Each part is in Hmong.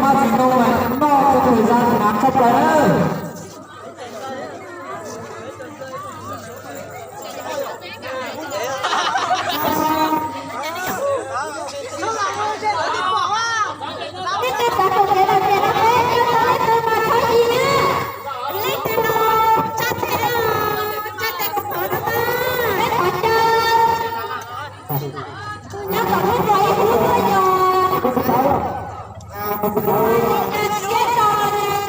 Paj tsis tau mas noj rau tus zaj tsis hnav tshaj plaws na. Peb tau txav tus kev lom zem no peb tau leej twg mas txhob yi na. Leej twg no tsa tes, tsa tes kuv qhov no mas peb qhov caw. Nyob tom lub zos ib hnub tuaj yos. Siab tso,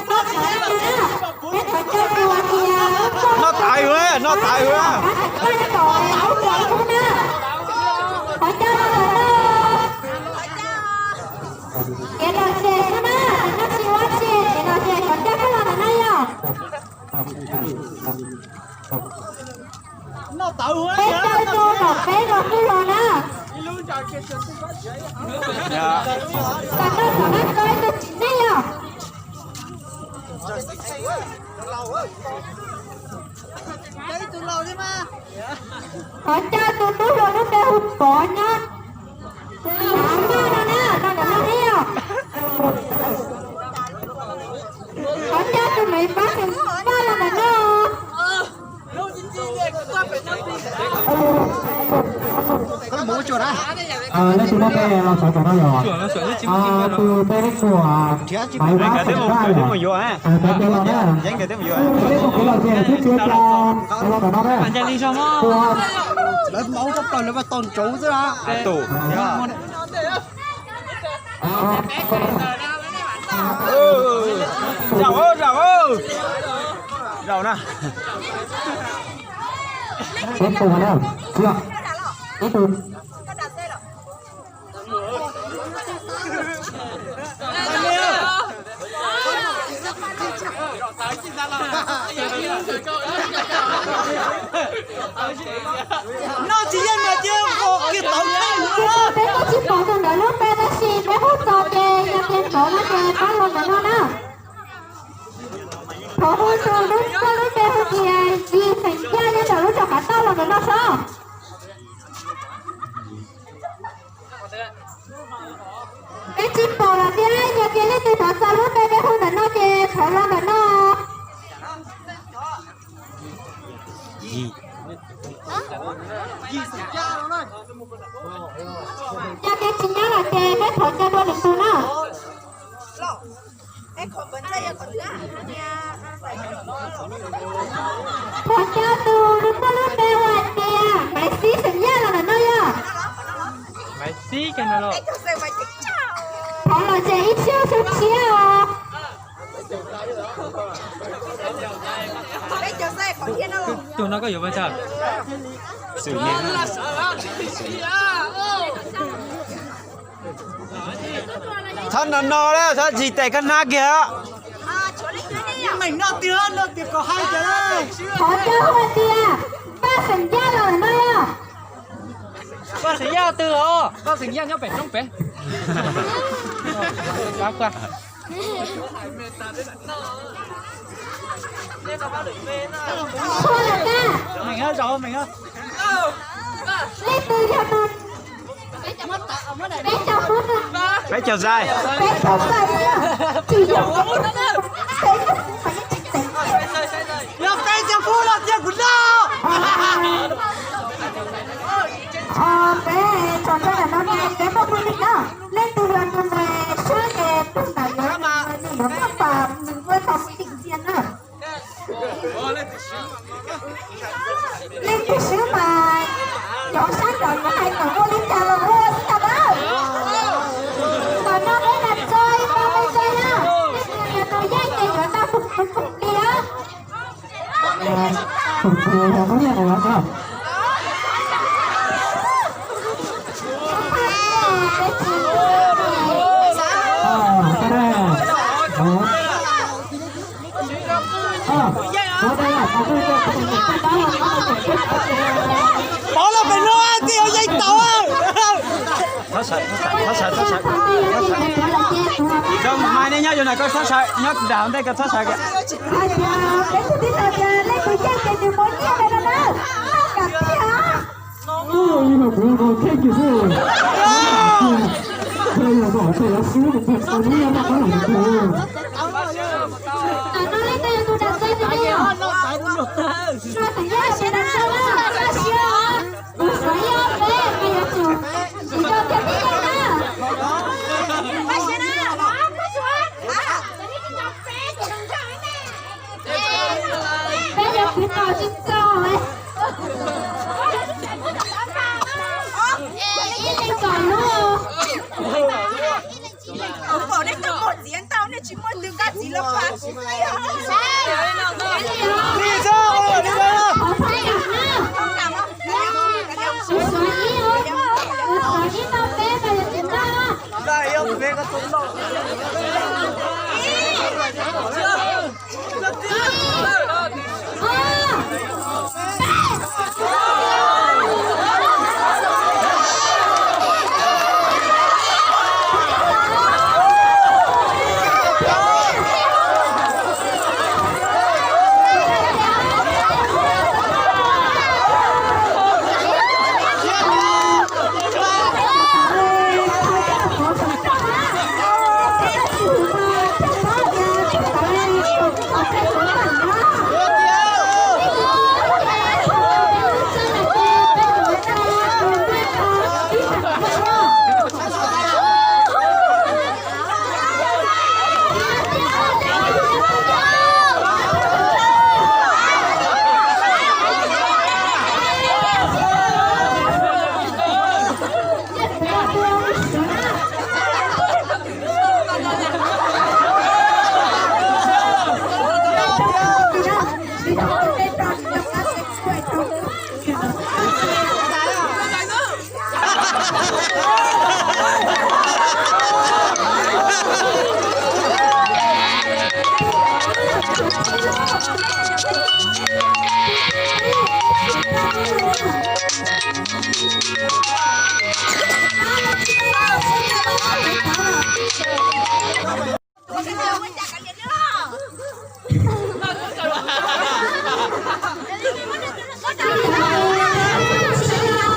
txhob txav leej twg na. Peb qhov caw tus hais tias noj taiv hwv, noj taiv hwv. Qhov caw los ntawm no. Kev lom zem xwb na, noj tsis ua tsi, kev lom zem qhov caw koj los ntawm no yog. Peb caw tus nom peb los kuj los na. Kom noj kom noj tau ib tug txiv neej yog. Qhov caw tus tub hluas lub npe hu Pov nyob Lav Maj no na, los ntawm no thiab yog. Qhov caw tus me pab xeem Vaj los ntawm no. Leej twg noj peb los xav tom no yog? Tus peb leej tug Maiv Pab xeem Vaj yog. Peb los na. Peb tus kev lom zem xwb tsis ua cas, los ntawm no na. Lawv maub rau plaws lawv tau ntsoov xwb na. Zaum, zaum, zaum na. Peb tus na, ib tug. Noj tsis yeej mas cia nqos kiag tau. Peb kuj tsis pom tus ntawm lub npe tab sis peb hu txog ces yog tias nrov no ces pab los ntawm no na. Thov hu tus lub, koj lub npe hu tias Yis Xeem Yaj nyob ntawm lub rov qab toj los ntawm no sob. Peb tsis pom los thiab, yog tias leej twg thov txog lub npe peb hu ntawm no ces thov los ntawm no. Yog tias tsis nyob lawm ces peb thov caw dua lwm tus na. Thov caw tus lub, muaj lub npe hu hais tias Maiv Xib Xeem Yaj los ntawm no yog. Maiv Xib, thov los ces ib txhiab xwb thiab os. Tus no koj yuav pes tsawg? Txhob no no, txhob tsis tes koj hnab kiag. Meem noj tiag, noj tiag kom hais tias. Thov caw hu tias Paj Xeem Yaj los ntawm no yog. Paj Xeem Yaj twg os? Paj Xeem Yaj nyob pem roob pem. Txhua lawm na. Leej twg yog tus peb caug xwb, peb caug xwb, peb caug xwb, tsis yog peb caug xwb, peb caug xwb. Yog peb caug xwb los cia kuv noj. Peb tsom ntej ntawm no ces peb muaj phooj ywg na, leej twg yog tus me sab ces tus ntawd yuav, nws yuav muaj pas, nws muaj tau tim ntxias na. Leej twg swb mas cov sab nraud yuav hais kom ua li cas los ua xwb tas na. Ntawm no peb mam tso ib tog peb tso na, leej twg yog tus yeej ces yuav tau tus tus tus li na. Tus tus yog tus yeej na. Pov los pem no twb yeej tau. Txhob sawv, txhob sawv, txhob sawv, txhob sawv. Zoo mas nej nyob zoo na, koj txhob sawv, nyob nram hauv ntej koj txhob sawv kiag. Koj yog vauv koj yuav hlub nws tiag, koj hlub yuav noj qab los nws tiag. Tam no leej twg yog tus dam txeeb no? Koj tseem yog tus dam txeeb na, koj siab. Kuv xav yog peb, koj yuav tsum tsis tau tiag tiag na. Peb yuav kwv tau tsis txog. Ib leeg kaum lub. Kuv pom nej tuaj muag txiav ntau, nej tsis muaj tus kab txiv los pab kuv. Kuv xav ib, kuv xav ib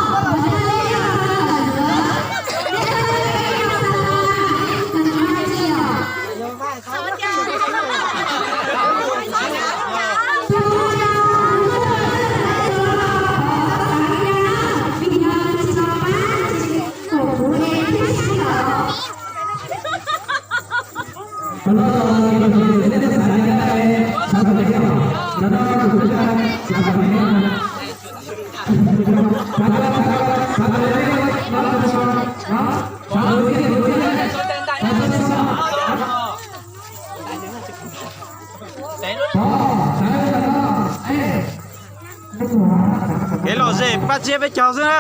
tau peb mas yuav tsis tau. Kev lom zem paj tsiab peb caug xwb na.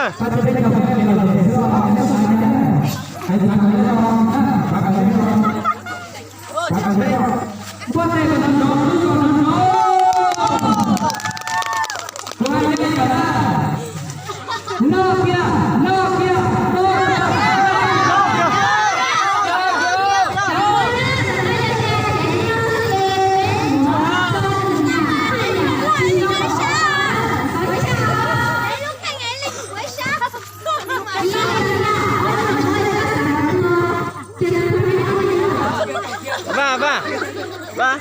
Vaj, vaj, vaj.